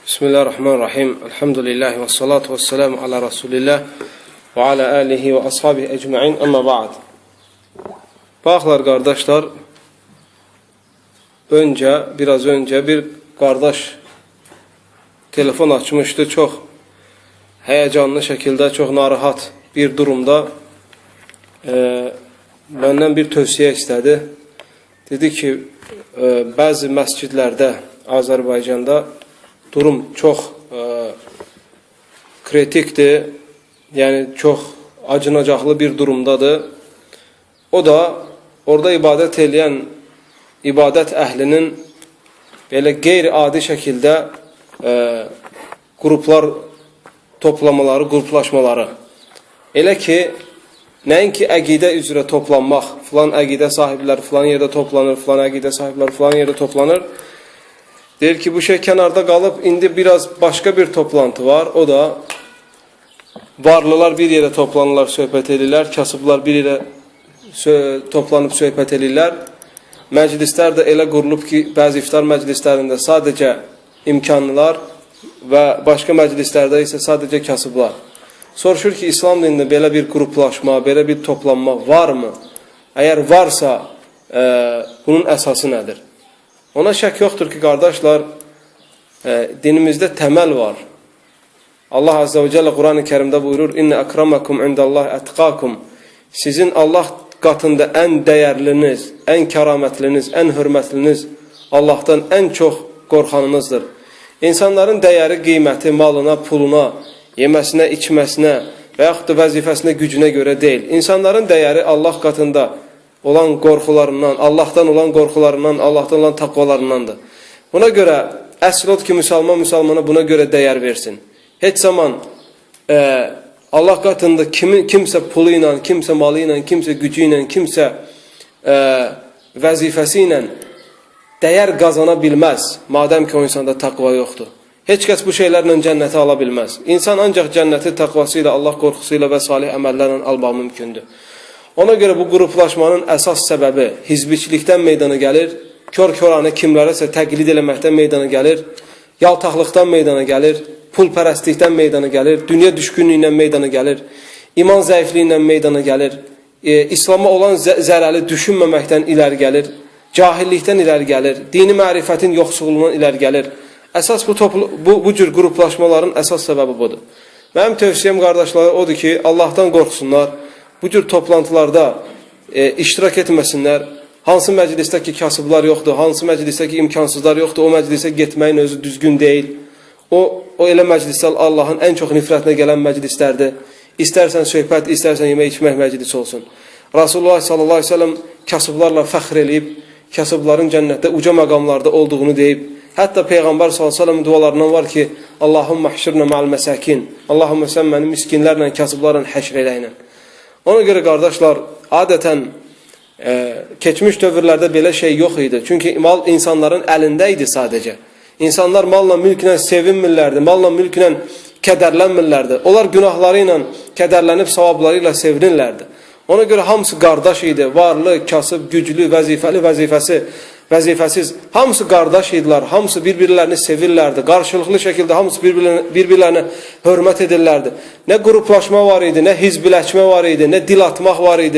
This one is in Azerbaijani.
Bismillahirrahmanirrahim. Elhamdülillahi və salatu və selamu ala Rasulillah və ala alihi və ashabihi ecmain. Amma ba'd. Baxlar qardaşlar, biraz öncə bir qardaş telefon açmışdı. Çox həyəcanlı şəkildə, çox narahat bir durumda məndən bir tövsiyə istədi. Dedi ki, bəzi məscidlərdə Azərbaycanda durum çox kritikdir, yəni çox acınacaqlı bir durumdadır. O da orada ibadət eləyən ibadət əhlinin belə qeyri-adi şəkildə qruplar toplamaları, qruplaşmaları. Elə ki, nəinki əqidə üzrə toplanmaq, filan əqidə sahibləri filan yerdə toplanır, filan əqidə sahibləri filan yerdə toplanır. Deyir ki, bu şey kənarda qalıb, indi biraz başqa bir toplantı var. O da varlılar bir yerə toplanırlar, söhbət edirlər, kasıblar bir yerə toplanıb söhbət edirlər. Məclislər də elə qurulub ki, bəzi iftar məclislərində sadəcə imkanlılar və başqa məclislərdə isə sadəcə kasıblar. Soruşur ki, İslam dinində belə bir qruplaşma, belə bir toplanma varmı? Əgər varsa, bunun əsası nədir? Ona şək yoxdur ki, qardaşlar, dinimizdə təməl var. Allah Azze və Celle Quran-ı Kərimdə buyurur: "İnne akramakum indallahi etqakum." Sizin Allah qatında ən dəyərliniz, ən kəramətliniz, ən hörmətliniz Allahdan ən çox qorxanınızdır. İnsanların dəyəri, qiyməti malına, puluna, yeməsinə, içməsinə və yaxud da vəzifəsinə, gücünə görə deyil. İnsanların dəyəri Allah qatında olan qorxularından, Allahdan olan qorxularından, Allahdan olan taqvalarındandır. Buna görə əsl odur ki, müsəlman müsəlmana buna görə dəyər versin. Heç zaman Allah qatında kimsə pulu ilə, kimsə malı ilə, kimsə gücü ilə, kimsə vəzifəsi ilə dəyər qazana bilməz, madəm ki o insanda taqva yoxdur. Heç kəs bu şeylərlə cənnəti ala bilməz. İnsan ancaq cənnəti taqvası ilə, Allah qorxusu ilə və salih əməllərlə almaq mümkündür. Ona görə bu qruplaşmanın əsas səbəbi hizbiçilikdən meydana gəlir, kör-köranə kimlərəsə təqlid eləməkdən meydana gəlir, yaltaqlıqdan meydana gəlir, pulpərəstlikdən meydana gəlir, dünya düşkünlüyündən meydana gəlir, iman zəifliyindən meydana gəlir, İslama olan zərəli düşünməməkdən iləri gəlir, cahillikdən iləri gəlir, dini mərifətin yoxsulluğundan iləri gəlir. Əsas bu cür qruplaşmaların əsas səbəbi budur. Mənim tövsiyəm qardaşlara odur ki, Allahdan qorxsunlar, bu cür toplantılarda iştirak etməsinlər. Hansı məclisdə ki kasıblar yoxdur, hansı məclisdə ki imkansızlar yoxdur, o məclisə getməyin özü düzgün deyil. O elə məclislər Allahın ən çox nifrətinə gələn məclislərdir. İstərsən söhbət, istərsən yemək içmək məclisi olsun. Rasulullah sallallahu əleyhi və səlləm kasıblarla fəxr eləyib, kasıbların cənnətdə uca məqamlarda olduğunu deyib. Hətta Peyğəmbər sallallahu əleyhi və səlləm dualarından var ki, Allahumma hşirna ma'al məsakin. Allahumma sən məni miskinlərlə, kasıblarla həşr eləyinə. Ona görə qardaşlar, adətən keçmiş dövrlərdə belə şey yox idi. Çünki mal insanların əlində idi sadəcə. İnsanlar malla, mülklə sevinmirlərdi, malla, mülklə kədərlənmirlərdi. Onlar günahları ilə kədərlənib savabları ilə sevinirlərdi. Ona görə hamısı qardaş idi. Varlı, kasıb, güclü, vəzifəli, vəzifəsiz. Hamısı qardaş idilər. Hamısı bir-birlərini sevirlərdi. Qarşılıqlı şəkildə hamısı bir-birlərinə hörmət edirlərdi. Nə qruplaşma var idi, nə hizbiləşmə var idi, nə dil atmaq var idi.